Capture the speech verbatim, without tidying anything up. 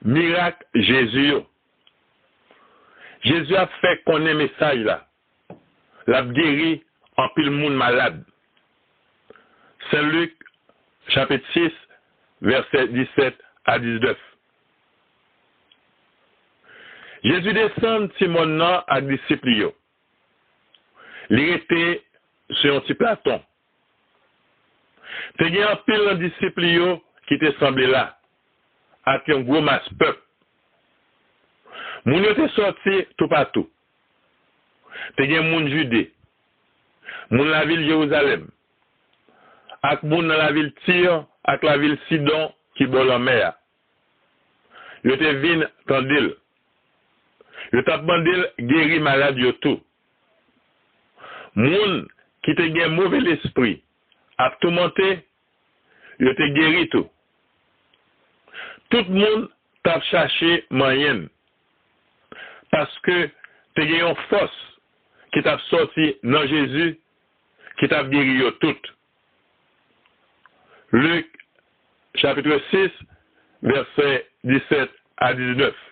Mirak Jezi yo. Jezi ap fè konnen mesaj la. L ap geri anpil moun malad. Sen Lik, chapit sis, vèsè disèt a diznèf. Jezi desann ti mòn nan ak disip li yo. Li rete sou yon ti platon. Te gen anpil nan disip li yo ki te sanble la, ak yon gwo mas pèp. Moun yo te sòti toupatou. Te gen moun Jide, moun lavil Jerizalèm, ak moun nan lavil Ti ak lavil Sidon ki bò lanmè a. Yo te vin tande l. Yo t ap mande l geri malad yo tou. Moun ki te gen move lespri ap toumante, yo te geri tou. Tout moun t ap chache manyen l, paske te gen yon fòs ki t ap sòti nan Jezi ki t ap geri yo tout. Lik, chapit sis, vèsè disèt a diznèf.